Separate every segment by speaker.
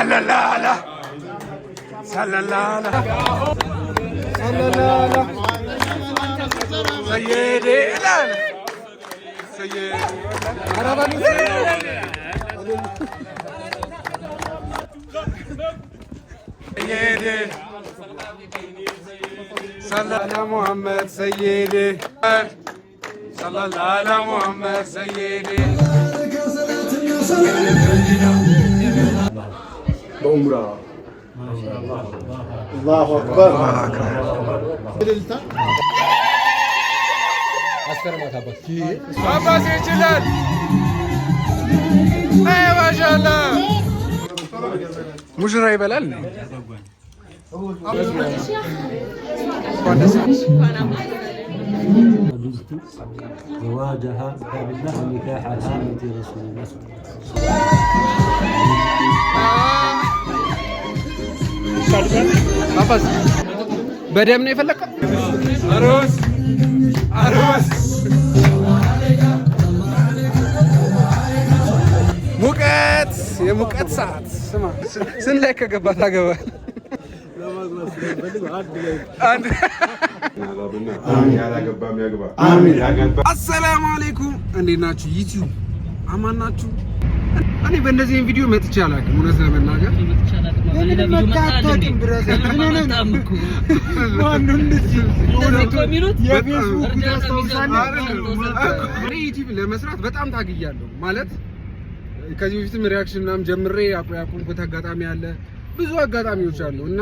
Speaker 1: ሰለላላ ሰለላላ ሰለላላ ሰየዴ ላላ ሰየዴ ሰየዴ ሰለላ ሙሐመድ ሰየዴ ሰለላላ ሙሐመድ ሰየዴ።
Speaker 2: በኡምራ አላሁ አክበር።
Speaker 1: አባሴ ይችላል። ማሻአላ ሙሽራ ይበላል።
Speaker 3: زواجها بالله ونكاحها سنة رسول الله.
Speaker 1: አባስ በደም ነው የፈለከው? አሮስ አሮስ ሙቀት የሙቀት ሰዓት ስማ፣ ስንት ላይ ከገባ ታገባል? አሰላሙ አለይኩም፣ እንዴት ናችሁ? ዩቲዩብ አማን ናችሁ? እኔ በእንደዚህ ቪዲዮ መጥቼ አላውቅም፣ እውነት ለመናገር። ዩቲዩብ ለመስራት በጣም ታግያለሁ። ማለት ከዚህ በፊትም reaction ምናምን ጀምሬ ያቆምኩት አጋጣሚ አለ፣ ብዙ አጋጣሚዎች አሉ። እና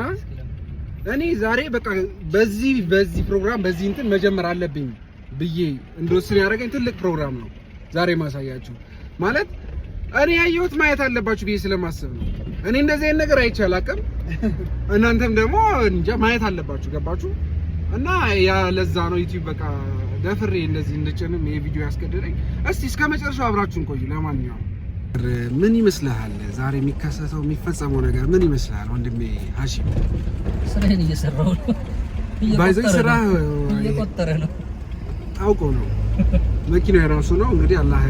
Speaker 1: እኔ ዛሬ በቃ በዚህ ፕሮግራም በዚህ እንትን መጀመር አለብኝ ብዬ እንደወስን ያደረገኝ ትልቅ ፕሮግራም ነው ዛሬ ማሳያችሁ። ማለት እኔ ያየሁት ማየት አለባችሁ ብዬ ስለማስብ ነው። እኔ እንደዚህ አይነት ነገር አይቼ አላውቅም። እናንተም ደግሞ እንጃ ማየት አለባችሁ። ገባችሁ? እና ያ ለዛ ነው ዩቲዩብ በቃ ደፍሬ እንደዚህ እንድጭንም ይሄ ቪዲዮ ያስገደደኝ። እስቲ እስከ መጨረሻው አብራችሁን ቆዩ። ለማንኛውም ምን ይመስልሃል ዛሬ የሚከሰተው የሚፈጸመው ነገር ምን ይመስልሃል ወንድሜ ሀሺም?
Speaker 4: ስራዬን እየሰራሁ ነው።
Speaker 1: ባይዘኝ ስራ
Speaker 4: እየቆጠረ ነው።
Speaker 1: አውቀው ነው፣ መኪና የራሱ ነው። እንግዲህ አላህ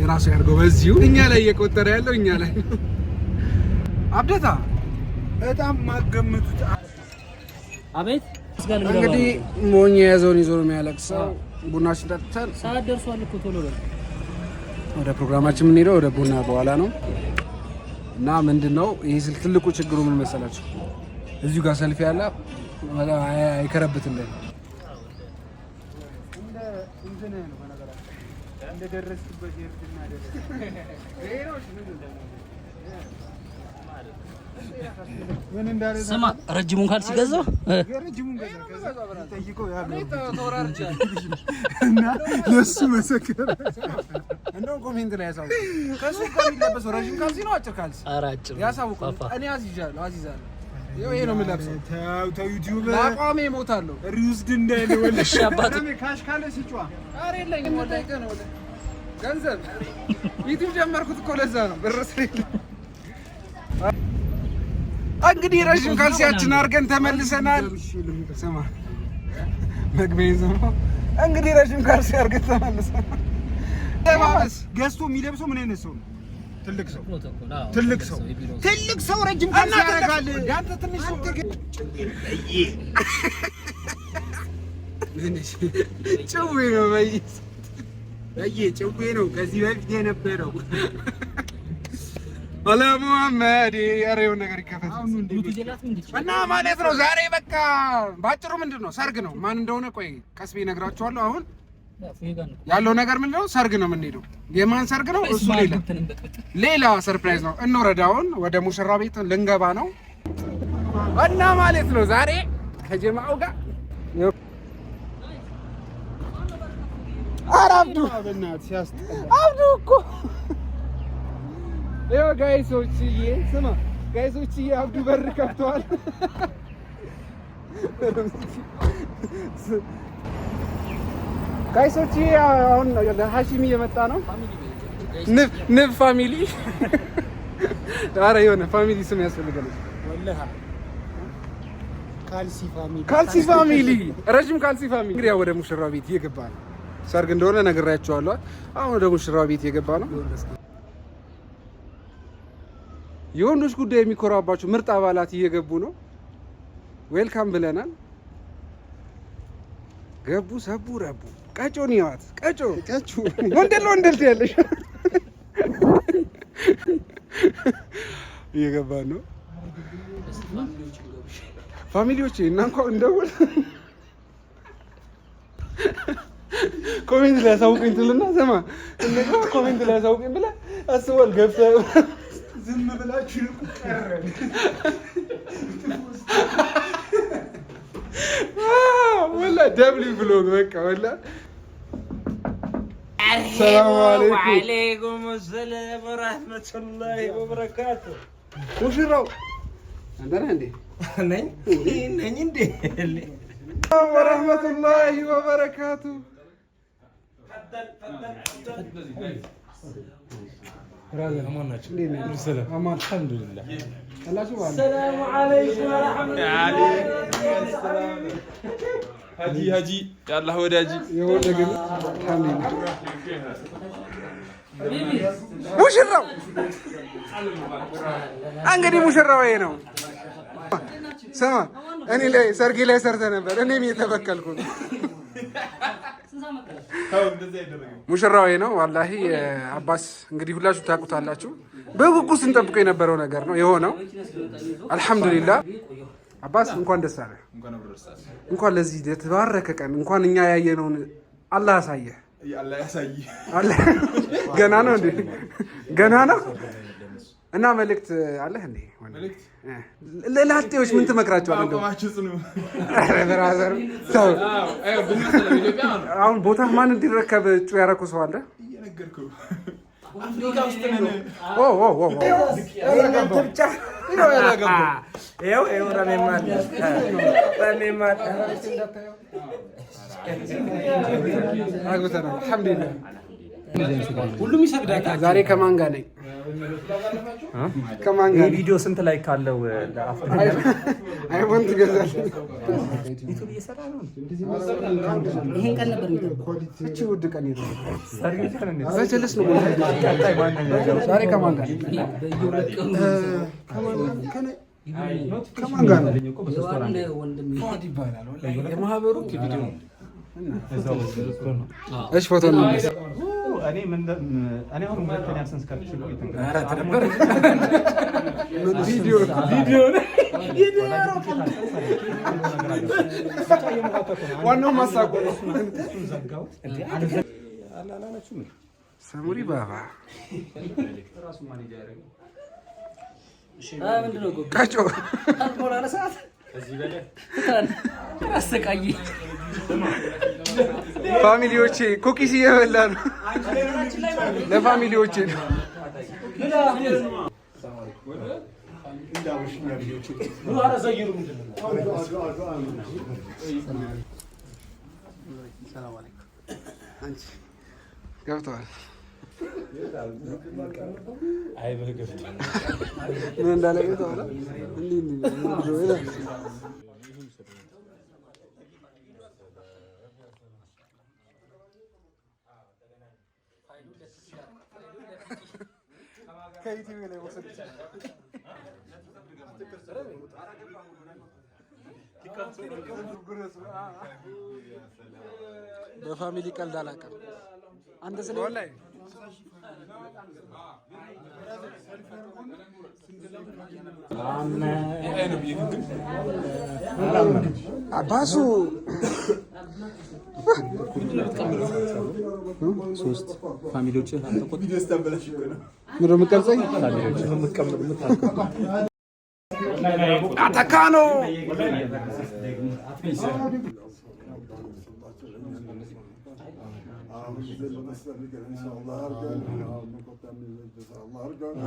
Speaker 1: የራሱ ያድርገው። በዚሁ እኛ ላይ እየቆጠረ ያለው እኛ ላይ ነው። አብደታ
Speaker 2: በጣም ማገምቱት።
Speaker 4: አቤት።
Speaker 1: እንግዲህ ሞኝ የያዘውን ይዞ ነው የሚያለቅሰው። ቡናችን ጠጥተን
Speaker 4: ሰዓት ደርሷል እኮ፣ ቶሎ በል።
Speaker 1: ወደ ፕሮግራማችን የምንሄደው ወደ ቡና በኋላ ነው። እና ምንድን ነው ይህ ስልክ ትልቁ ችግሩ ምን መሰላችሁ? እዚሁ ጋር ሰልፊ ያለ አይከረብትም።
Speaker 2: እንደደረስክበት የእርድና ደረጃ ምን እንዳለ
Speaker 4: ስማ፣ ረጅሙን ካልሲ ገዛው።
Speaker 2: የረጅሙን ገዛ፣ ከዛ ጠይቀው እና ለሱ መሰከረ።
Speaker 1: እንደውም comment ላይ ያሳውቁ። ከሱ ከሚለበሰው ረዥም ካልሲ ነው አጭር ካልሲ?
Speaker 4: ኧረ አጭር ነው።
Speaker 1: ያሳውቁ።
Speaker 4: ፋፋ።
Speaker 1: እኔ አዝይዣለሁ አዝይዛለሁ። ይኸው ይሄ ነው የምለብሰው።
Speaker 2: ተው ተው፣ ዩቲዩብ
Speaker 1: ለአቋሜ እሞታለሁ።
Speaker 2: ሪውዝድ እንዳይል ወለሽ።
Speaker 4: እሺ አባቴ።
Speaker 2: cash ካለ ሲጫ
Speaker 1: ኧረ የለኝም፣ ወላሂ ቀን ወላሂ ገንዘብ ዩቲዩብ ጀመርኩት እኮ ለዛ ነው፣ ብር ስለሌለ። እንግዲህ ረዥም ካልሲያችን አድርገን ተመልሰናል። ስማ መግቢያ ስማ፣ እንግዲህ ረዥም ካልሲ አድርገን ተመልሰናል።
Speaker 2: ገዝቶ የሚለብሰው ምን አይነት ሰው ነው? ትልቅ ሰው።
Speaker 4: ፕሮቶኮል፣ አዎ።
Speaker 2: ትልቅ ሰው።
Speaker 4: የቢሮ ሰው።
Speaker 2: ትልቅ ሰው ረጅም ካልሲ ያደርጋል።
Speaker 1: አንተ ትንሽ ሰው ጭዌ ነው በይ።
Speaker 2: በየ ጭዌ ነው ከዚህ በፊት የነበረው።
Speaker 1: አላ ሙሐመድ፣ ኧረ የሆነ ነገር ይከፈት
Speaker 4: ብሉቱዝ የላትም እንዴ?
Speaker 1: እና ማለት ነው ዛሬ በቃ ባጭሩ ምንድን ነው፣ ሰርግ ነው። ማን እንደሆነ ቆይ ቀስ ብዬ እነግራችኋለሁ። አሁን
Speaker 4: ፉዬ ጋር ነው።
Speaker 1: ያለው ነገር ምንድን ነው? ሰርግ ነው የምንሄደው። የማን ሰርግ ነው እሱ ሌላ
Speaker 4: ገብተን እንበጥብጥ።
Speaker 1: ሌላ surprise ነው። እንውረድ፣ አሁን ወደ ሙሽራ ቤት ልንገባ ነው እና ማለት ነው ዛሬ ከጀማው ጋር። ኧረ አብዱ።
Speaker 2: በእናትህ ሲያስጠላ።
Speaker 1: አብዱ እኮ ይኸው guys ኦችዬ፣ ስማ guys ኦችዬ፣ አብዱ በር ከፍተዋል። Guys ኦችዬ፣ አሁን ሀሺም እየመጣ ነው። ንብ ንብ family፣ ኧረ የሆነ family ስም ያስፈልገናል።
Speaker 2: ወላሂ ካልሲ family።
Speaker 1: ካልሲ family፣ ረዥም ካልሲ family። እንግዲህ ያው ወደ ሙሽራው ቤት እየገባ ነው። ሰርግ እንደሆነ ነግሬያቸዋለሁ። አሁን ወደ ሙሽራው ቤት እየገባ ነው። የወንዶች ጉዳይ የሚኮራባቸው ምርጥ አባላት እየገቡ ነው። Welcome ብለናል። ገቡ፣ ሰቡ፣ ረቡ። ቀጮን ይዋት ቀጮ ቀጮ ወንደል ወንደል ትያለሽ። እየገባን ነው። Family ዎች እና እንኳን እንደውል comment ላይ አሳውቀኝ ትልና ስማ፣ እንደገና comment ላይ አሳውቀኝ ብለህ አስበዋል። ገብተህ
Speaker 2: ዝም ብላችሁ ይልቁ ቀረ።
Speaker 1: ወላ W vlog በቃ ወላ። ሰላም አለይኩም።
Speaker 5: وعليكم السلام ورحمة الله وبركاته።
Speaker 1: ሙሽራው አንተ ነህ እንዴ?
Speaker 5: ነኝ ነኝ እንዴ?
Speaker 1: ወረህመቱላሂ ወበረካቱ።
Speaker 5: السلام عليكم ورحمة الله።
Speaker 6: ሀጂ ሀጂ የአላህ ወዳጅ።
Speaker 1: የሆነ ግን ሙሽራው እንግዲህ ሙሽራው ይሄ ነው። ስማ፣ እኔ ላይ ሰርጌ ላይ ሰርተህ ነበር። እኔም እየተበከልኩ ነው። ሙሽራው ይሄ ነው። ዋላሂ አባስ እንግዲህ ሁላችሁ ታውቁታላችሁ። በጉጉት ስንጠብቀው የነበረው ነገር ነው የሆነው። አልሐምዱሊላህ። አባስ እንኳን ደስ አለህ። እንኳን ለዚህ የተባረከ ቀን እንኳን እኛ ያየነውን አላህ ያሳየህ። ገና ነው እንዴ? ገና ነው። እና መልእክት አለህ እንዴ? ለላጤዎች ምን ትመክራቸዋለህ? እንደው ኧረ brother ተው። አሁን ቦታ ማን እንዲረከብ እጩ ያደረኩ ሰው አለ? ኦ ኦ ኦ ኦ።
Speaker 5: ብቻ ይኸው ይኸው ረሜማ አለ ረሜማ አለ።
Speaker 1: አግብተናል። አልሐምዱሊላህ። ዛሬ ከማን ጋር ነኝ? ከማን ጋር ነኝ?
Speaker 7: ቪዲዮ ስንት ላይ ካለው
Speaker 1: iPhone ትገዛለህ?
Speaker 7: YouTube እየሰራ ነው።
Speaker 4: ይሄን ቀን ነበር የሚጠብቀው።
Speaker 1: እቺ ውድ ቀን በጀለስ ነው። ዛሬ ከማን ጋር
Speaker 4: በየሁለት ቀኑ
Speaker 1: ከማን ጋር ነው?
Speaker 4: የዋን ወንድሜ
Speaker 1: ፉአድ ይባላል። የማህበሩ ቪዲዮ። እሺ ፎቶ ነው።
Speaker 7: እኔ አሁን ሁለተኛ AdSense ከፍቼ እኮ
Speaker 1: ቪዲዮ ቪዲዮ ዋናው ማሳቆ ነው። ሰሙሪ ባባ
Speaker 4: ምንድን ነው
Speaker 1: ቀጮ
Speaker 4: አልሞላ ሰዓት አሰቃይ።
Speaker 1: Family ዎቼ cookies እየበላ ነው። ለ family ዎቼ ነው። ገብተዋል። ምን እንዳለ ገብተዋል። እንዲህ እንዲህ ከ YouTube ላይ መውሰድ ይችላል። በ family ቀልድ አላውቅም። አንተ ስለ አባሱ
Speaker 7: ሶስት family ዎች
Speaker 1: ምንድን ነው የምትቀርጸኝ? አተካኖ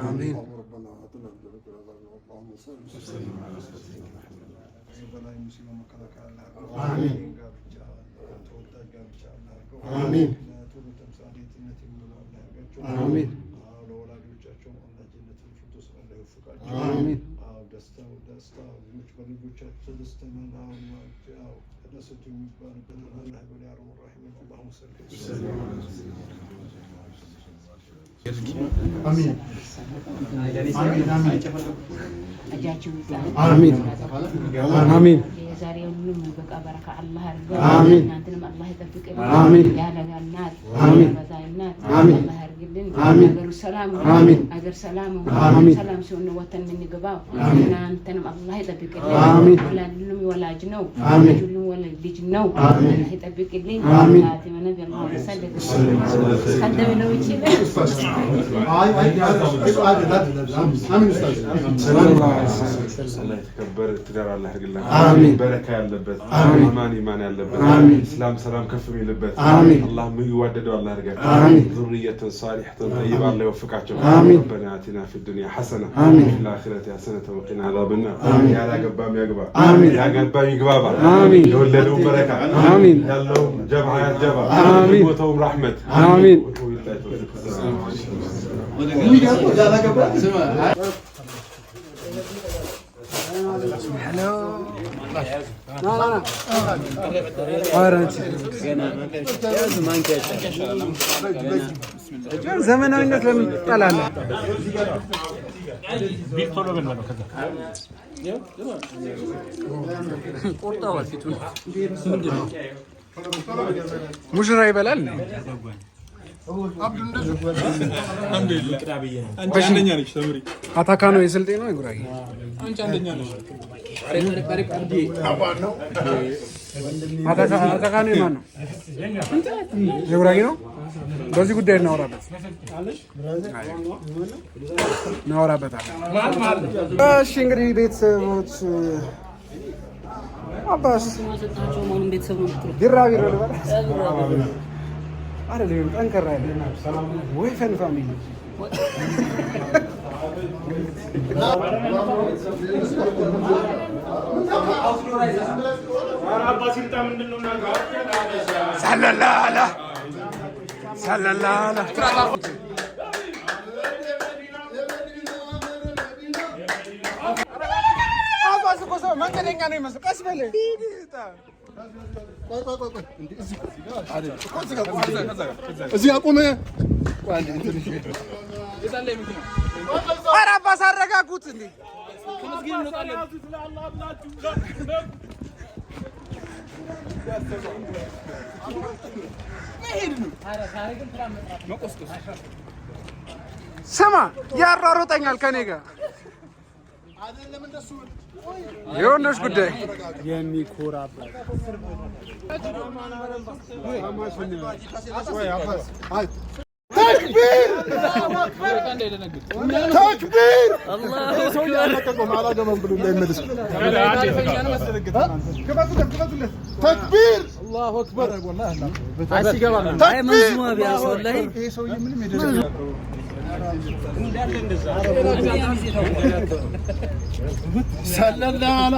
Speaker 1: አሜን። አሜን። አሜን። አሜን።
Speaker 8: ደስታው ደስታ ልጆች በልጆቻቸው ተደስተናል። አሁን ያው ተደሰቱ የሚባልበት አላህ ይበል ያ ረብ ራሒሚን። አላሁመ ሰሊ።
Speaker 2: አሚን
Speaker 1: አሚን አሚን።
Speaker 9: የዛሬውንም በቃ በረካ አላህ አድርገው።
Speaker 1: አሚን።
Speaker 9: እናንተንም አላህ ይጠብቅልን።
Speaker 1: አሚን።
Speaker 9: ያለጋ እናት፣
Speaker 1: አሚን።
Speaker 9: ያበዛ እናት
Speaker 1: አሚን።
Speaker 9: አላህ ያድርግልን።
Speaker 1: አሚን።
Speaker 9: ሀገሩ ሰላም ይሁን።
Speaker 1: አሚን።
Speaker 9: ሀገር ሰላም ይሁን።
Speaker 1: አሚን።
Speaker 9: ሰላም ሲሆን ነው ወተን የምንገባው።
Speaker 1: አሚን።
Speaker 9: እናንተንም አላህ ይጠብቅልን።
Speaker 1: አሚን።
Speaker 9: ሁሉም ወላጅ ነው።
Speaker 1: አሚን።
Speaker 9: ሁሉም ወላጅ ልጅ ነው።
Speaker 1: አሚን።
Speaker 9: አላህ ይጠብቅልኝ።
Speaker 1: አሚን።
Speaker 9: ፋቲማ ነቢ አላህ ሰለ ቀደም ነው ይችላል።
Speaker 10: አላህ የተከበረ ትዳር አላህ ያድርግላችሁ።
Speaker 1: አሚን።
Speaker 10: በረካ ያለበት፣
Speaker 1: አሚን።
Speaker 10: አማን ኢማን ያለበት፣
Speaker 1: አሚን።
Speaker 10: እስላም ሰላም ከፍ የሚልበት፣
Speaker 1: አሚን።
Speaker 10: አላህ የሚዋደደው አላህ ያድርጋቸው።
Speaker 1: አሚን።
Speaker 10: ذرية صالحة طيبة አላህ ይወፍቃቸው።
Speaker 1: አሚን።
Speaker 10: ربنا آتنا في الدنيا حسنة
Speaker 1: አሚን።
Speaker 10: وفي الآخرة حسنة وقنا عذاب النار።
Speaker 1: አሚን።
Speaker 10: ያላገባም ያግባ፣
Speaker 1: አሚን።
Speaker 10: ያገባም ይግባባ፣
Speaker 1: አሚን።
Speaker 10: የወለደውም በረካ፣
Speaker 1: አሚን።
Speaker 10: ያለውም ጀብዓ ያጀባ፣
Speaker 1: አሚን።
Speaker 10: የሞተውም ረሕመት።
Speaker 1: አሚን።
Speaker 10: ወቢላሂ ተውፊቅ።
Speaker 1: ዘመናዊነት ለምን ትጠላለህ?
Speaker 4: ቆርጠዋል ፊቱን። ምንድን ነው?
Speaker 1: ሙሽራ ይበላል። አታካ ነው የስልጤ ነው የጉራጌ? አታካ ነው የማን ነው? የጉራጌ ነው። በዚህ ጉዳይ እናወራበት እናወራበታለን። እሺ እንግዲህ ቤተሰቦች አባስ
Speaker 4: ሰጣቸው መሆኑን ቤተሰብ ነው የምትለው።
Speaker 1: ቢራቢሮ ልበል አይደለም፣ ጠንከራ ያለ ወይፈን family። ሰለላላ ሰለላላ። አባስ እኮ ሰው መንገደኛ ነው ይመስል፣ ቀስ በል።
Speaker 8: እዚህ አቁም።
Speaker 1: ኧረ አባስ አረጋጉት እንዴ! ስማ ያሯሮጠኛል ከኔ ጋር የወንዶች ጉዳይ።
Speaker 8: ተክቢር! ሰውዬው አልለቀቀውም፣ አላገባም ብሎ እንዳይመልስ። ተክቢር!
Speaker 4: አይ መንዙማ ቢያንስ ወላሂ።
Speaker 8: ይሄ ሰውዬ ምንም የደረሰ ሰለላሁ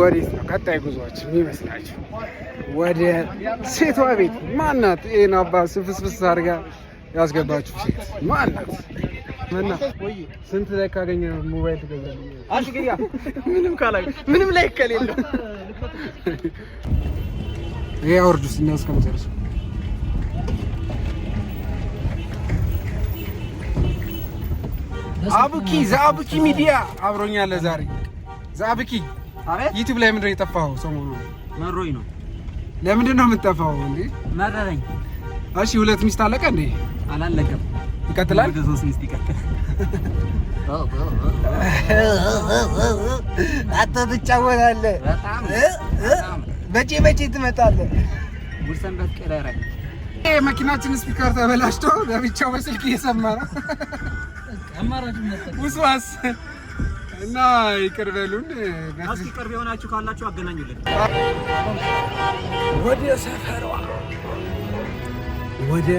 Speaker 1: ወዴት ነው ቀጣይ ጉዟችን የሚመስላችሁ? ወደ ሴቷ ቤት። ማናት? ይሄን አባስ ፍስፍስ አድርጋ ያስገባችሁ ሴት ማናት? መና ስንት like ካገኘ ሞባይል ትገዛለህ?
Speaker 5: ምንም ካላ ምንም like ከሌለው
Speaker 1: ይሄ አውርድ ውስጥ እኛ እስከምጨርስ። አቡኪ ዘአቡኪ ሚዲያ አብሮኛል ዛሬ። ዘአቡኪ፣ ዩቲዩብ ላይ ምንድን ነው የጠፋኸው ሰሞኑን?
Speaker 4: መሮኝ ነው።
Speaker 1: ለምንድን ነው የምትጠፋው እንዴ?
Speaker 4: መረረኝ።
Speaker 1: እሺ፣ ሁለት ሚስት አለቀ እንዴ?
Speaker 4: አላለቀም።
Speaker 1: ይቀጥላል።
Speaker 4: ወደ ሶስት ሚስት ይቀጥላል።
Speaker 5: አንተ ትጫወታለህ።
Speaker 4: በጣም
Speaker 5: መቼ መቼ ትመጣለህ?
Speaker 4: ጉርሰንበት ቀረረ።
Speaker 1: መኪናችን speaker ተበላሽቶ ለብቻው በስልክ እየሰማ ነው። ውስዋስ እና ይቅር በሉን።
Speaker 7: እስኪ ቅርብ የሆናችሁ ካላችሁ አገናኙልን።
Speaker 1: ወደ ሰፈሯ፣ ወደ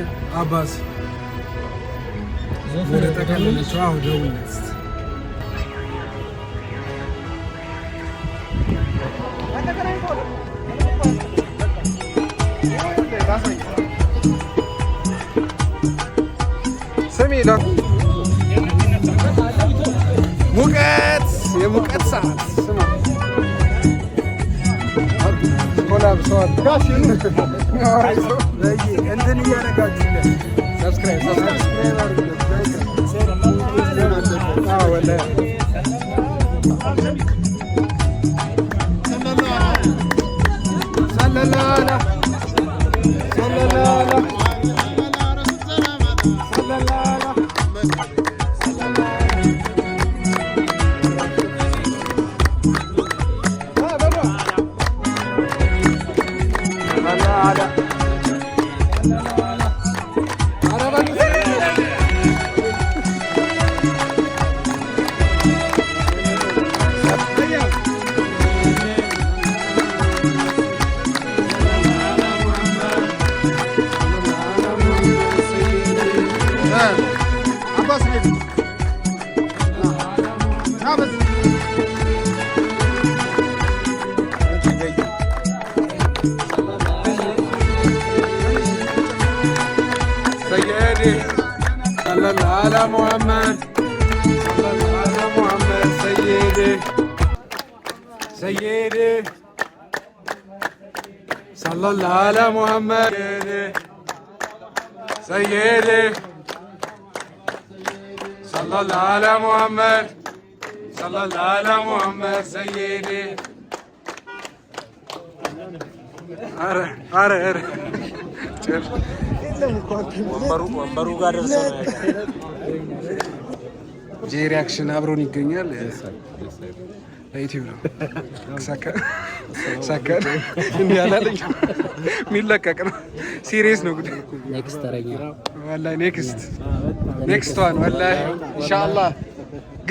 Speaker 1: አባስ፣ ወደ ጠቀለለችው። አዎ፣ ደውልለት እስኪ። ስሚ፣ ሙቀት፣ የሙቀት ሰዓት። ስማ፣ ኮላብ ሰዋል።
Speaker 2: እንትን እያደረጋችሁለት
Speaker 1: Subscribe, subscribe። አዎ ወላሂ። ሰለላላ ሰለላላ ሰለላላ።
Speaker 2: አባስ ና በዚህ።
Speaker 1: سيدي صلى الله على محمد، صلى الله على محمد، سيدي سيدي صلى الله على محمد، سيدي صلى الله على محمد، صلى الله على محمد، سيدي። ኧረ ኧረ ኧረ!
Speaker 7: ወንበሩ ጋር ደርሶ ነው።
Speaker 1: ጄ reaction አብሮን ይገኛል። ለዩቲዩብ ነው፣ ሰከን እንዲህ አላለኝ፣ የሚለቀቅ ነው። Serious ነው ጉዳይ።
Speaker 4: Next ተረኛ።
Speaker 1: ወላሂ next one ወላሂ ኢንሻአላህ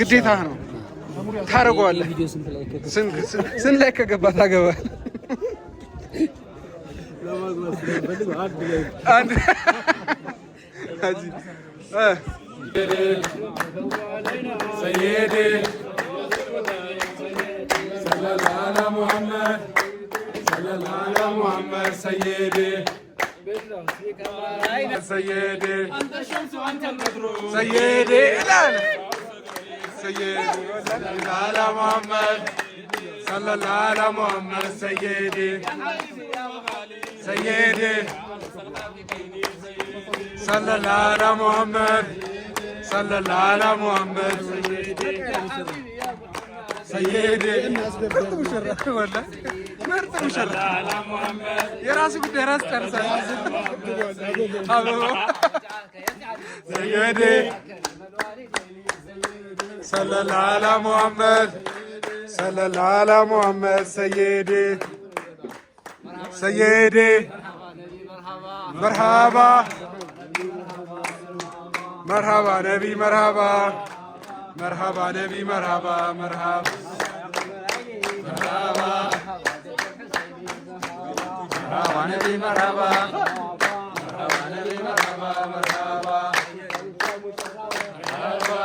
Speaker 1: ግዴታ ነው፣ ታደርገዋለህ።
Speaker 4: ቪዲዮ ስንት like ከገባ?
Speaker 1: ስንት like ከገባ ታገባለህ? አንድ ሀጂ سيدي صلى الله على محمد، صلى الله على محمد، سيدي سيدي سيدي، لا لا، سيدي صلى الله على محمد، صلى الله على محمد، سيدي سيدي صلى الله على محمد، صلى الله على محمد، سيدي። ምርጥ ሙሽራ፣ ወላሂ ምርጥ ሙሽራ። የራሱ ጉዳይ ራስ ጨርሳል። አበባው سيدي صلى الله على محمد، صلى الله على محمد، سيدي سيدي። مرحبا مرحبا نبي مرحبا، مرحبا نبي مرحبا، مرحبا مرحبا مرحبا نبي مرحبا، مرحبا نبي مرحبا، مرحبا مرحبا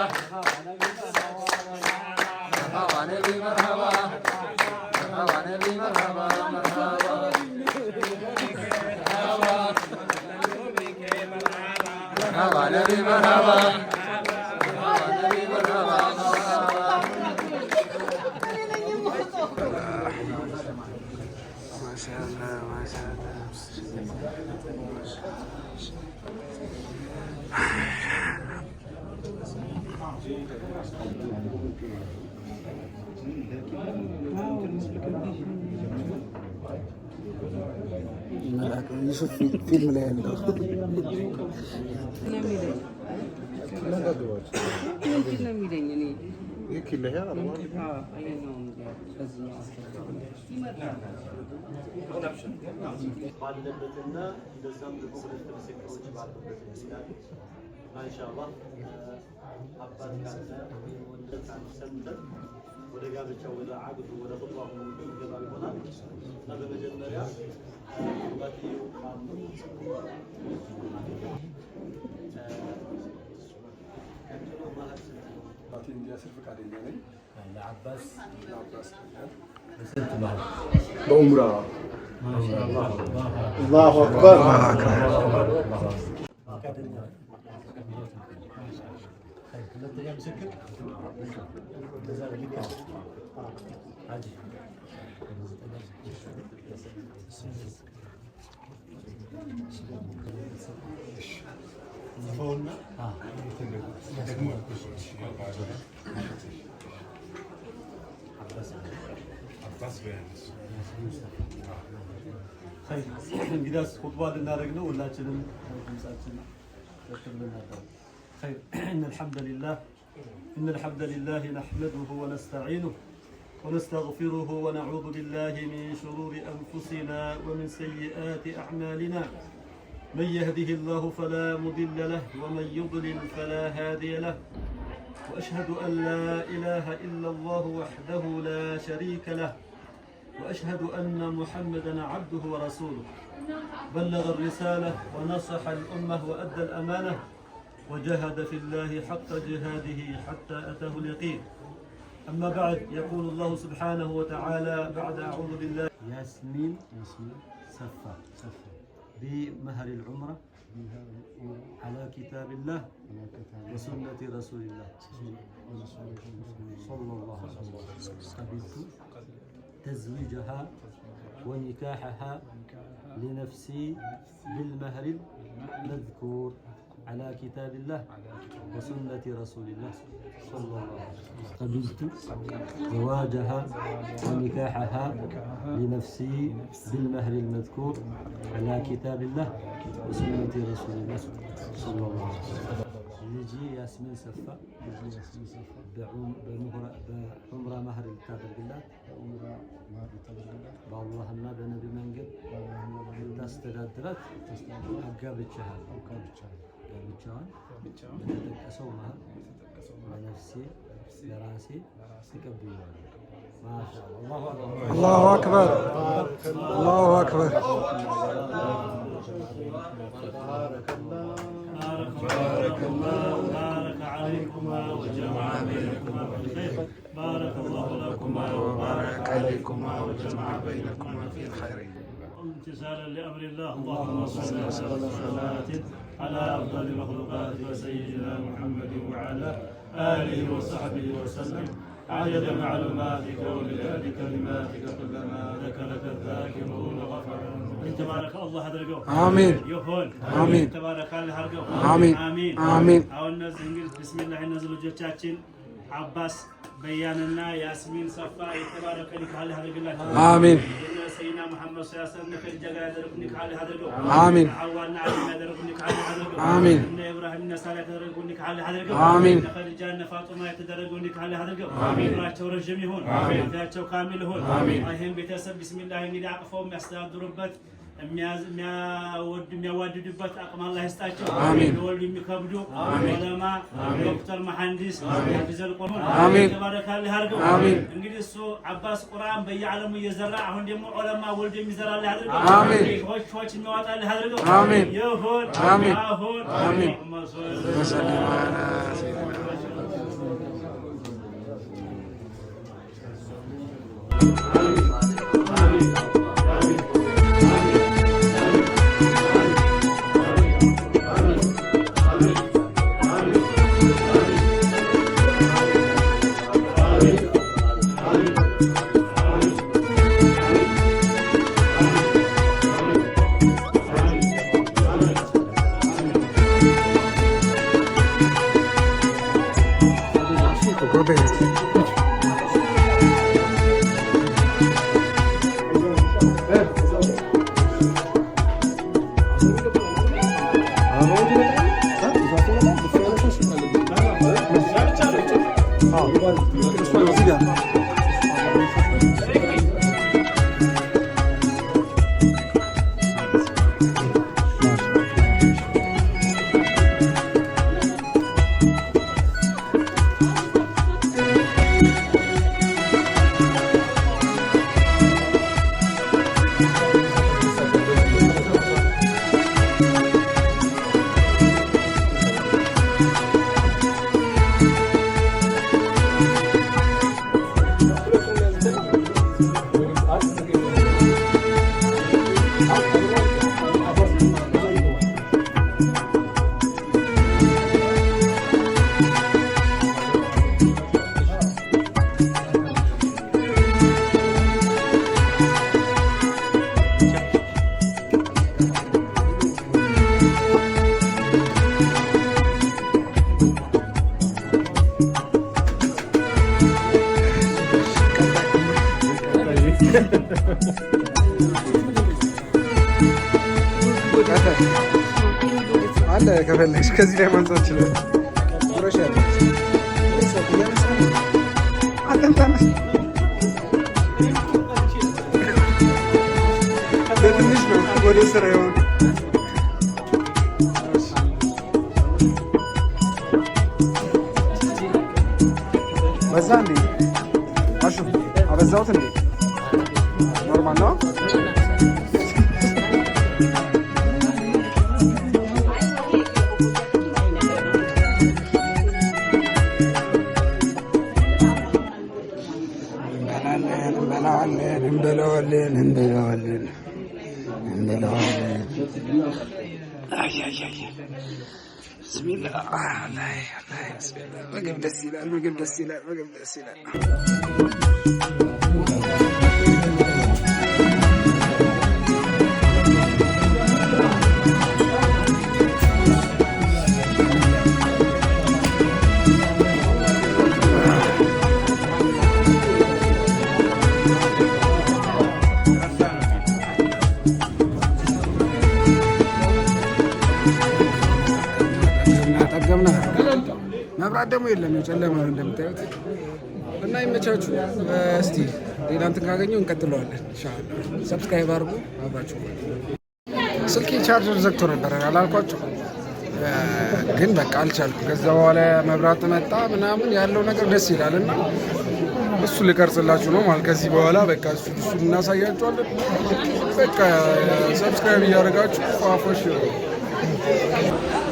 Speaker 1: مرحبا نبي مرحبا، مرحبا. ዩሱፍ ፊልም ላይ ያለው
Speaker 7: ባለበትና እንደዛም ደግሞ ሁለት ምስክሮች ባሉበት ይላል። እና ኢንሻአላህ አባት ካለ ወይም ወንድም ሰምተን ወደ ጋብቻው ወደ አቅዱ ወደ ኹጥባው ገባ ይሆናል። እና በመጀመሪያ አባትየው ካሉ ቀጥሎ መሀር ስንት ነው?
Speaker 1: አባቴ እንዲያስር ፈቃደኛ ነኝ።
Speaker 3: ለአባስ
Speaker 1: ለአባስ
Speaker 3: በስንት መሀር?
Speaker 1: በኡምራ።
Speaker 8: አላሁ አክበር።
Speaker 7: ሁለተኛ ምስክር እንደዛ ነው። ልክ ነው። ሀጂ ጽፈውና እንግዲያስ ኹጥባ ልናደርግ ነው። ሁላችንም ድምጻችን ከፍ ብለን። خير، إن الحمد لله نحمده ونستعينه ونستغفره ونعوذ بالله من شرور أنفسنا ومن سيئات أعمالنا، من يهده الله فلا مضل له ومن يضلل فلا هادي له، وأشهد أن لا إله إلا الله وحده لا شريك له، وأشهد أن محمدا عبده ورسوله، بلغ الرسالة ونصح الأمة وأدى الأمانة وجاهد في الله حق جهاده حتى أتاه اليقين. أما بعد، يقول الله سبحانه وتعالى بعد أعوذ بالله ياسمين ሰፋ بمهر العمرة على كتاب الله وسنة رسول الله صلى الله عليه وسلم. قبلت تزويجها ونكاحها لنفسي بالمهر المذكور على كتاب الله وسنة رسول الله صلى الله عليه وسلم. قبلت زواجها ونكاحها لنفسي بالمهر المذكور على كتاب الله وسنة رسول الله صلى الله عليه وسلم. ልጄ ያስሚን ሰፋ በዑምራ መህር ልታደርግላት በአላህና በነቢ መንገድ ልታስተዳድራት አጋብቻለሁ። ጋብቻዋን በተጠቀሰው መህር ለነፍሴ ለራሴ ተቀብያለሁ። ማሻአላህ።
Speaker 1: አላሁ አክበር፣ አላሁ አክበር።
Speaker 7: بارك عليكما وجمع بينكما في الخير. بارك الله لكما
Speaker 10: وبارك عليكما وجمع بينكما في الخير.
Speaker 7: امتثالا لامر الله، اللهم صل وسلم صلاة على افضل المخلوقات وسيدنا محمد وعلى اله وصحبه وسلم عدد معلوماتك ومداد كلماتك، كلما ذكرك الذاكرون غفر. تبارك الله አድርገው።
Speaker 1: አሚን።
Speaker 7: ይሁን።
Speaker 1: አሚን።
Speaker 7: ተባረክ አላህ አድርገው።
Speaker 1: አሚን።
Speaker 7: አሚን።
Speaker 1: አሚን።
Speaker 7: አሁን እነዚህ እንግዲህ ቢስሚላህ እነዚህ ልጆቻችን አባስ በያንና ያስሚን ሰፋ የተባረከ ኒካህ አላህ ያድርግላቸው።
Speaker 1: አሚን።
Speaker 7: እነ ሰይድና መሐመድ ሰለላሁ ዐለይሂ ወሰለም ከልጃ ጋር ያደረጉት ኒካህ አላህ ያድርገው።
Speaker 1: አሚን።
Speaker 7: እነ ሐዋና አደም ያደረጉት ኒካህ አላህ ያድርገው።
Speaker 1: አሚን።
Speaker 7: እነ ኢብራሂም እና ሳራ ያደረጉት ኒካህ አላህ ያድርገው።
Speaker 1: አሚን።
Speaker 7: እነ ኸዲጃ እነ ፋጡማ የተደረገው ኒካህ አላህ ያድርገው። ዕምራቸው ረዥም ይሁን። አፊያቸው ካሚል ይሁን። ይህን ቤተሰብ ቢስሚላህ እንግዲህ አቅፈው የሚያስተዳድሩበት የሚያወዱ የሚያዋድዱበት አቅም አላህ ይስጣቸው።
Speaker 1: አሚን።
Speaker 7: የሚወልዱ የሚከብዱ ዑለማ፣ ዶክተር፣ መሐንዲስ፣ ሐፊዘል ቁርአን
Speaker 1: አሚን።
Speaker 7: ተባረካልህ አድርገው።
Speaker 1: አሚን።
Speaker 7: እንግዲህ እሱ አባስ ቁርአን በየዓለሙ እየዘራ አሁን ደግሞ ዑለማ ወልዶ የሚዘራልህ አድርገው።
Speaker 1: አሚን።
Speaker 7: ሺዎች ሺዎች የሚያወጣልህ አድርገው።
Speaker 1: አሚን።
Speaker 7: ይሁን።
Speaker 1: አሚን።
Speaker 7: አሁን
Speaker 1: አሚን።
Speaker 7: اللهم صل
Speaker 1: وسلم على سيدنا
Speaker 7: محمد.
Speaker 1: አለ ከፈለግሽ ከዚህ ላይ ማንሳት ይችላል። ጉረሽ ያለ ለትንሽ ነው ወደ ስራ የሆነ። በዛ እንዴ? አሹ አበዛሁት እንዴ? Normal ነው። እንበላዋለን፣ እንበላዋለን፣ እንበላዋለን፣ እንበላዋለን። አይ አይ አይ፣ ብስሚላህ፣ አላይ አላይ፣ ብስሚላህ። ምግብ ደስ ይላል፣ ምግብ ደስ ይላል፣ ምግብ ደስ ይላል። ጠገብና መብራት ደግሞ የለም፣ ጨለማ ነው እንደምታዩት። እና ይመቻችሁ። እስቲ ሌላ እንትን ካገኘው እንቀጥለዋለን ኢንሻአላህ። Subscribe አድርጉ። አብራችሁ ስልኬ ቻርጀር ዘግቶ ነበረ አላልኳችሁ? ግን በቃ አልቻልኩም። ከዛ በኋላ መብራት መጣ ምናምን ያለው ነገር ደስ ይላል እና እሱ ልቀርጽላችሁ ነው ማለት ከዚህ በኋላ በቃ እሱ እናሳያችኋለን። በቃ subscribe እያደረጋችሁ ፏፎሽ።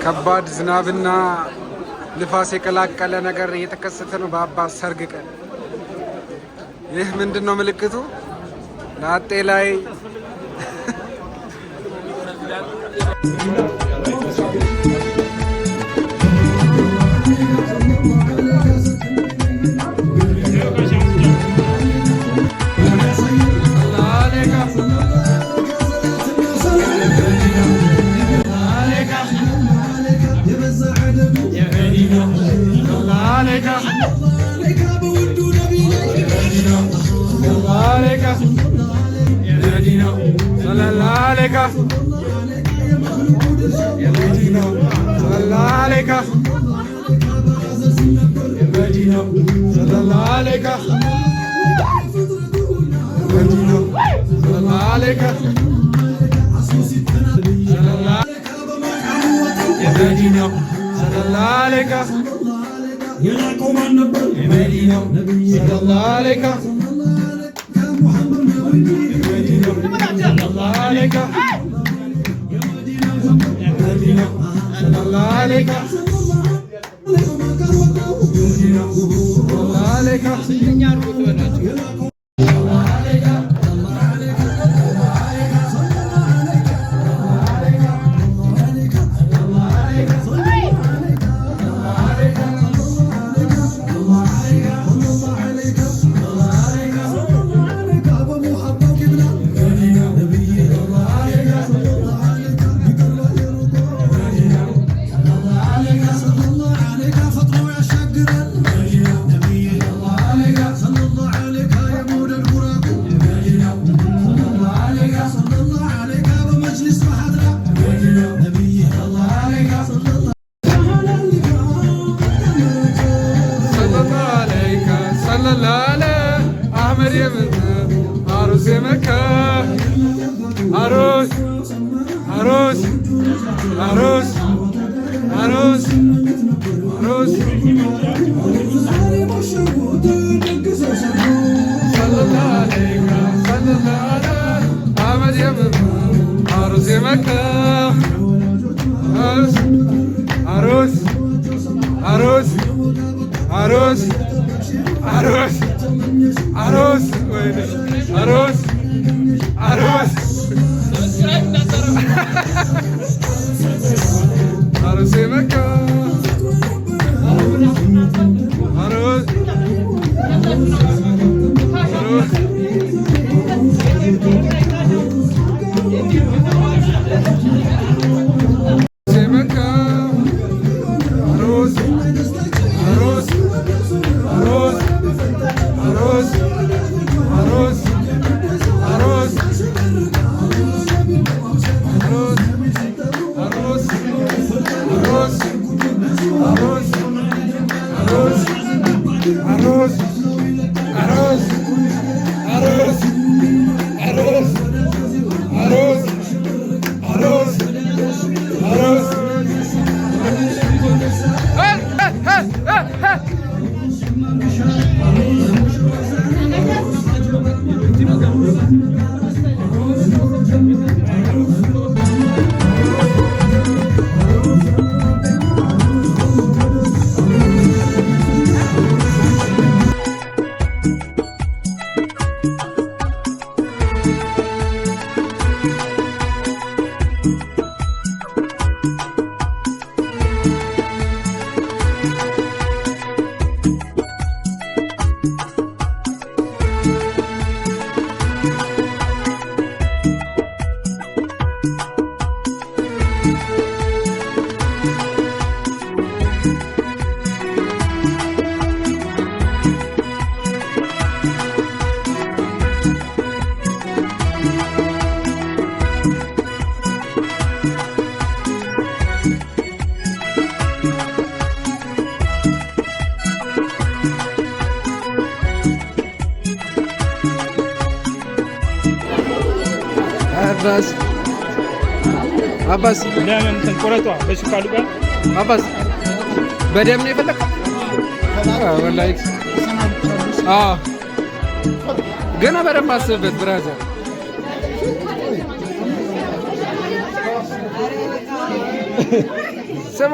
Speaker 1: ከባድ ዝናብና ንፋስ የቀላቀለ ነገር እየተከሰተ ነው በአባት ሰርግ ቀን። ይህ ምንድን ነው ምልክቱ? ላጤ ላይ ሰለላሁ ዐለ አህመድ አሩስ የመካ አሩስ አሩስ አሩስ አሩስ አሩስ ሰለላሁ ዐለይከ ሰለላሁ ዐለ አህመድ አሩስ የመካ አሩስ አሩስ አሩስ አሩስ አሩስ አሩስ ወይኔ አሩስ አሩስ አሩስ የመካ አሩስ አሩስ የመካ አሩስ አሩስ አሩስ አሩስ አሩስ አሩስ አሩስ አሩስ አሩስ አሩስ አሩስ አሩስ አሩስ አሩስ አሩስ አሩስ አሩስ አባስ አባስ።
Speaker 6: ለምን እንትን ቆረጧ በሽካሉ ጋር።
Speaker 1: አባስ፣ በደም ነው የፈለከው? ወላሂ አዎ። ገና በደንብ አስብበት brother። ስማ፣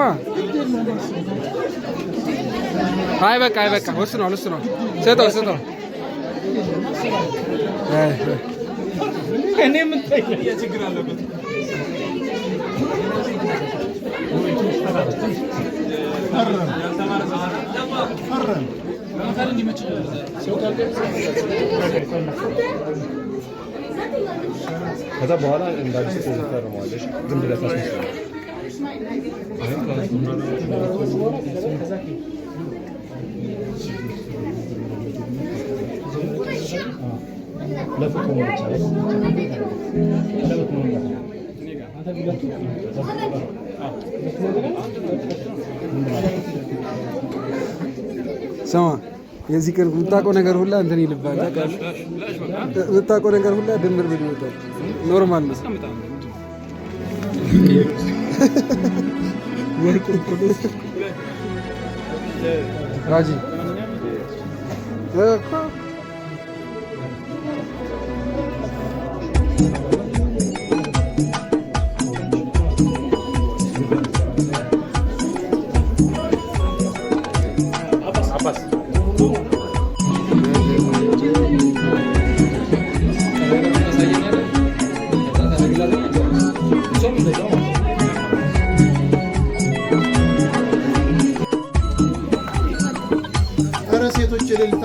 Speaker 1: አይ በቃ፣ አይ በቃ፣ ወስኗል፣ ወስኗል። ስጠው፣ ስጠው። አይ
Speaker 6: እኔ ምን ችግር አለበት?
Speaker 10: ከዛ በኋላ እንደ አዲስ ትፈርመዋለሽ። ዝም ብለህ ታስመስለዋለህ። ለፎቶ ብቻ ቀለበት ነው።
Speaker 1: ስማ፣ የዚህ ቅርብ የምታውቀው ነገር ሁላ እንትን ይልባል። ታውቃለህ? የምታውቀው ነገር ሁላ ድምር ብሎ ይወጣል። Normal ነው። ወርቁ እኮ ነው። ራጂ እኮ።
Speaker 6: አባስ።
Speaker 8: ኧረ ሴቶች እልልታ!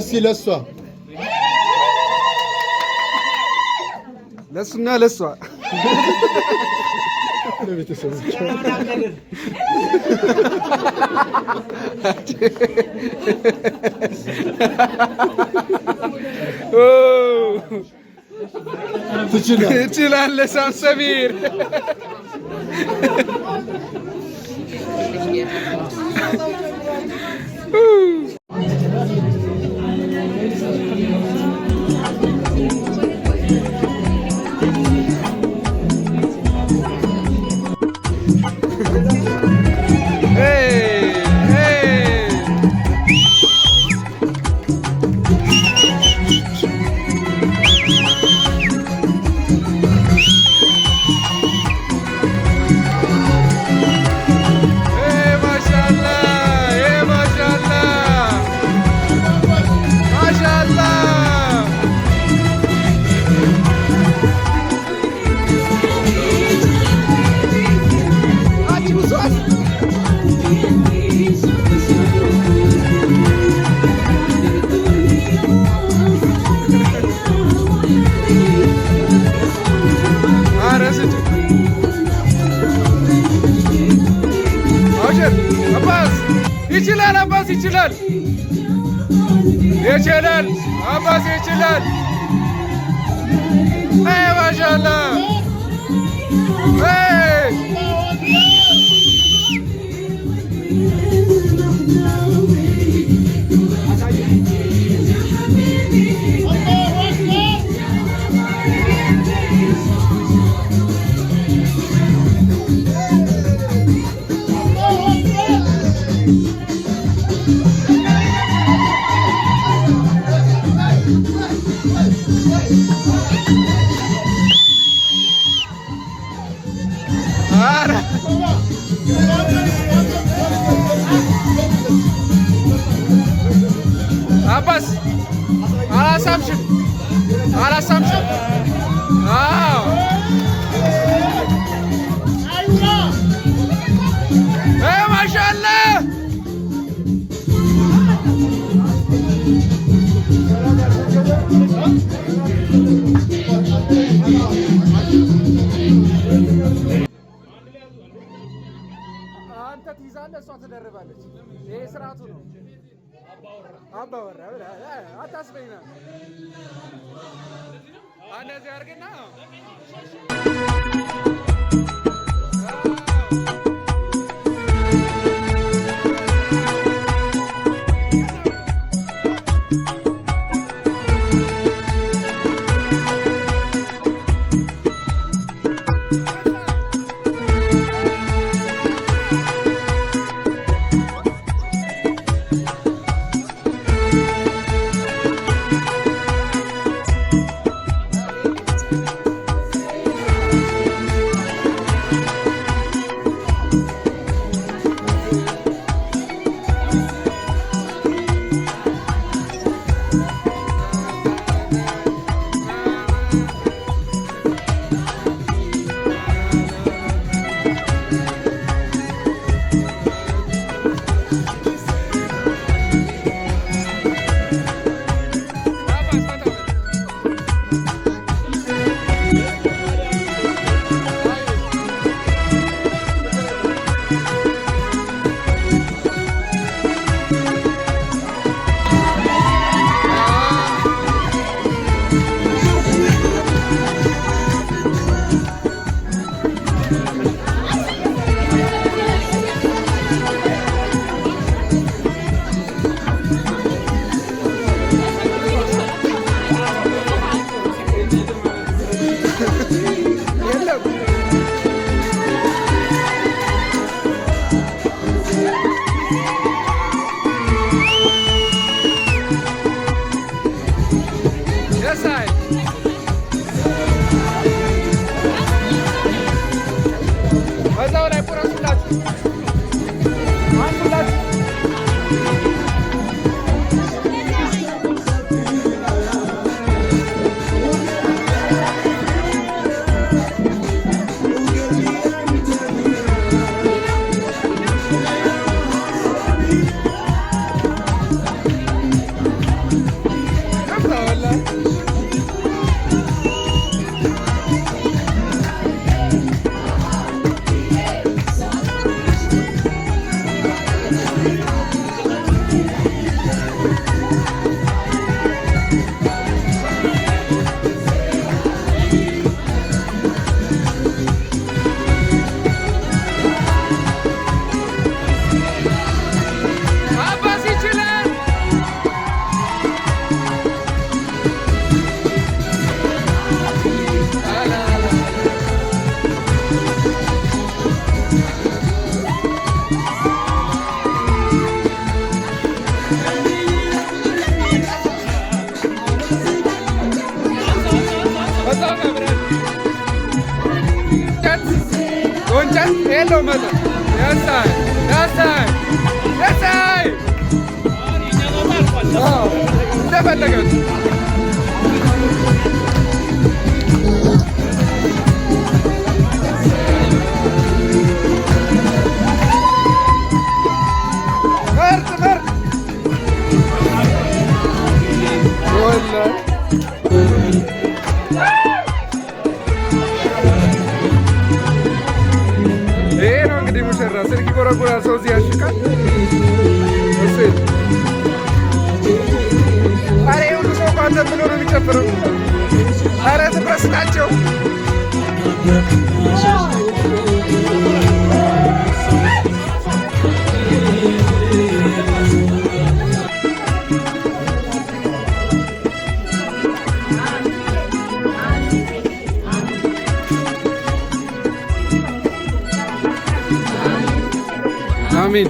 Speaker 8: እስኪ ለእሷ።
Speaker 1: ለእሱና ለእሷ።
Speaker 8: ለቤተሰቦቿ።
Speaker 1: ኦ፣
Speaker 8: ትችላለህ።
Speaker 1: ትችላለህ ሳምሰሚር። Hey, hey. Hey, mashallah. Hey, mashallah. Mashallah. ኧረ ስጭ አውሸር አባስ ይችላል። አባስ ይችላል። ይችላል። አባስ ይችላል። አይ ማሻአላ አይ ኧረ አባስ አላሳምሽም፣ አላሳምሽም። አዎ እ ማሻአላህ አንተ ትይዛለህ፣ እሷ ትደርባለች። ይሄ ስርዓቱ ነው። አባወራ ብለህ አታስበኝና እንደዚህ አድርግና አባስ ፈታ በል። የለም ደስ አይል። በዛው ላይ ቁረሱላችሁ፣ አንሱላችሁ። ወንጨት ወንጨት የለውም መጠጥ። ያሳይ ያሳይ ያሳይ እንደፈለገች። ምርጥ ምርጥ ወላሂ። ይሄ ነው እንግዲህ ሙሽራ። ስልክ ይጎረጉራል፣ ሰው እዚህ ያሽቃል። እሱ ኧረ ይሄ ሁሉ ሰው እኮ አንተን ብሎ ነው የሚጨፍረው። ኧረ ትኩረት ስጣቸው። አሚን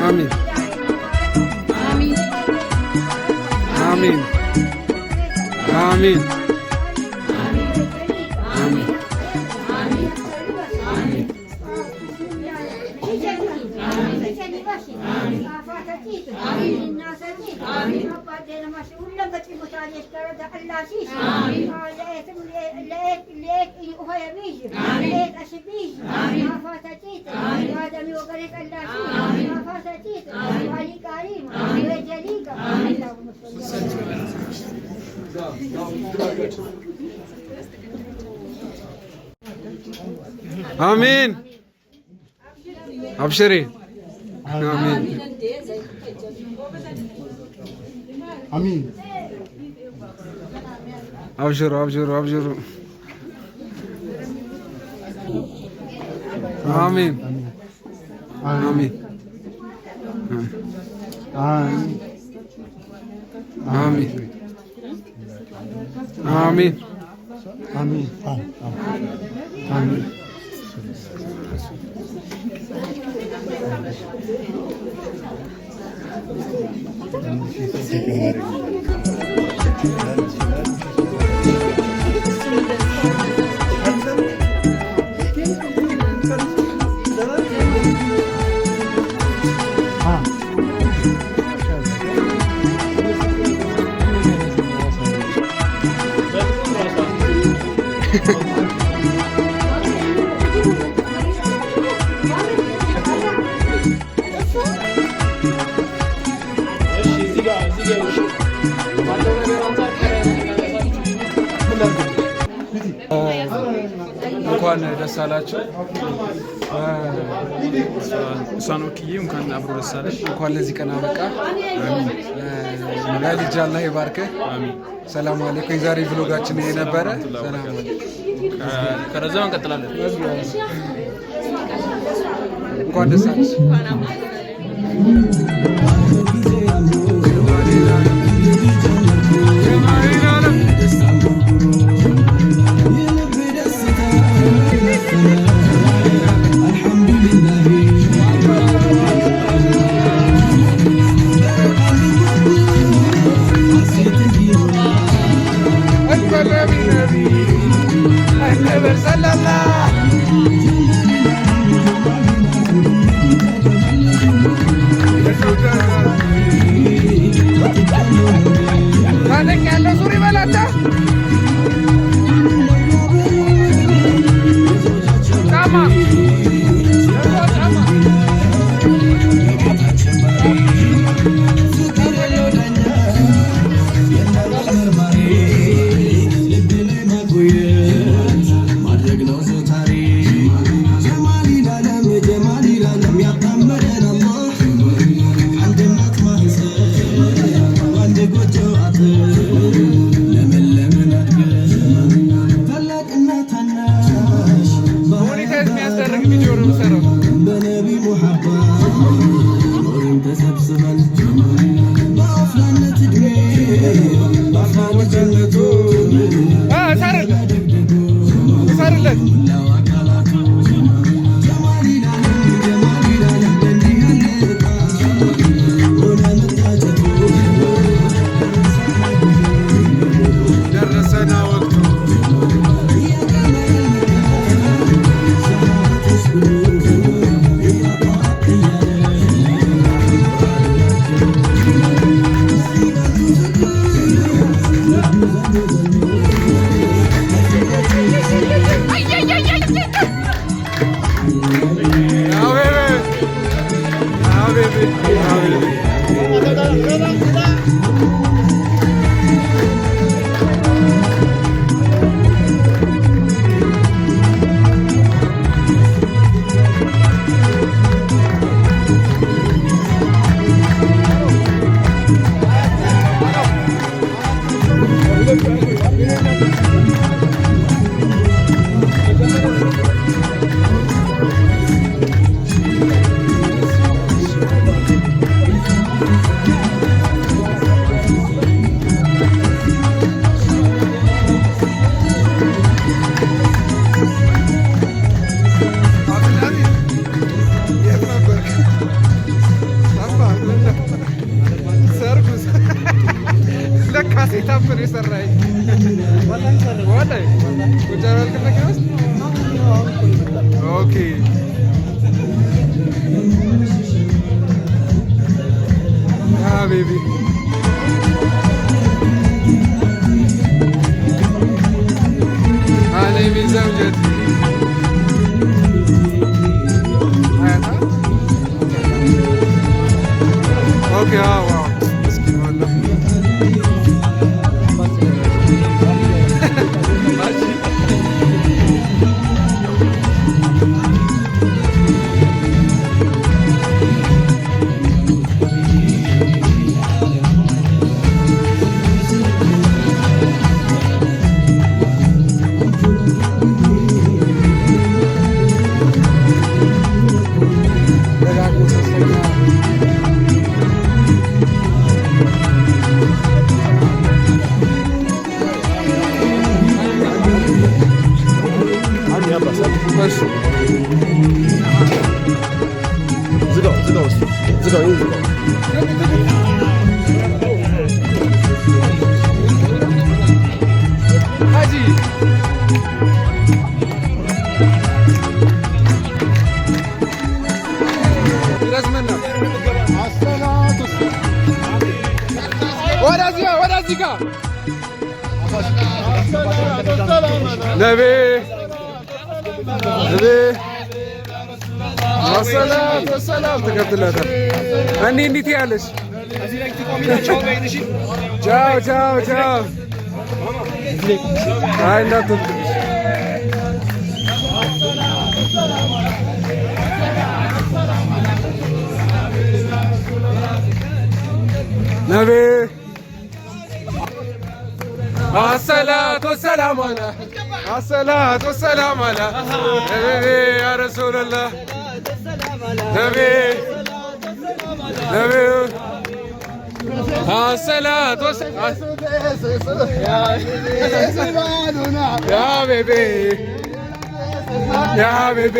Speaker 1: አሚን አሚን አሚን አሚን። አሚን። አብሽሪ። አሚን።
Speaker 8: አሚን።
Speaker 1: አብሽሩ አብሽሩ አብሽሩ። አሚን አሚን አሚን አሚን።
Speaker 8: አሚን አሚን።
Speaker 1: እንኳን ደስ አላችሁ።
Speaker 6: እሷን ወክዬ እንኳን አብሮ ደስ አለሽ።
Speaker 1: እንኳን ለዚህ ቀን አበቃ። ለልጅ አላህ ይባርክህ። ሰላም አለይኩም። የዛሬ vlog ኣችን ይሄ ነበረ። ሰላም አለይኩም።
Speaker 6: ከረዘመ እንቀጥላለን።
Speaker 1: እንኳን ደስ አለሽ። ታለቅ ያለው ሱሪ በላታ ጫማ ጫማ። Monetize የሚያስደርግ ቪዲዮ ነው የምሰራው። እሰርለት እሰርለት። ደረሰና ወቅቱ። አላልክም መኪና ውስጥ? Okay. حبيبي علي من زوجتي حياتها. Okay, wow, مسكين والله. ደጋግሞ ሶስተኛ። እሺ።
Speaker 7: ዝጋው፣ ዝጋው፣ እሱ ዝጋው፣ ይሄን ዝጋው።
Speaker 1: ሀጂ። ይረዝመናል። ወደዚህ ወደዚህ ጋር ነቢ ነቢ አሰላት ወሰላም ተከትለታል። እኔ እንዴት ያለሽ? ቻው ቻው ቻው። አይ እንዳትወድቅብሽ። ነቢ አሰላቱ ወሰላም አላ አሰላቱ ወሰላም አላ ነቢ ያ ረሱለላህ ነቢ ነቢ አሰላቱ ያ ሀቢቢ ያ ሀቢቢ።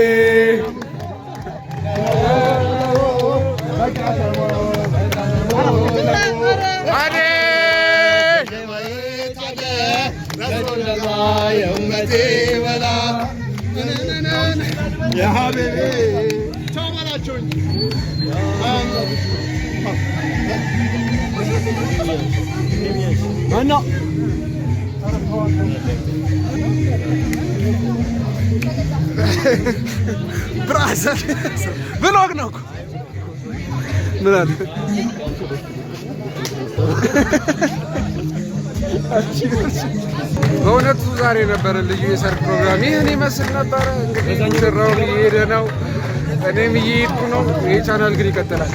Speaker 1: አዴ።
Speaker 8: يا حبيبي ቻው በላቸው እንጂ።
Speaker 7: ማነው?
Speaker 1: Brother, vlog ነው እኮ። ምን አለ? በእውነቱ ዛሬ ነበረ ልዩ የሰርግ ፕሮግራም ይህን ይመስል ነበረ። እንግዲህ ሙሽራውም እየሄደ ነው፣ እኔም እየሄድኩ ነው። ይህ ቻናል ግን ይቀጥላል።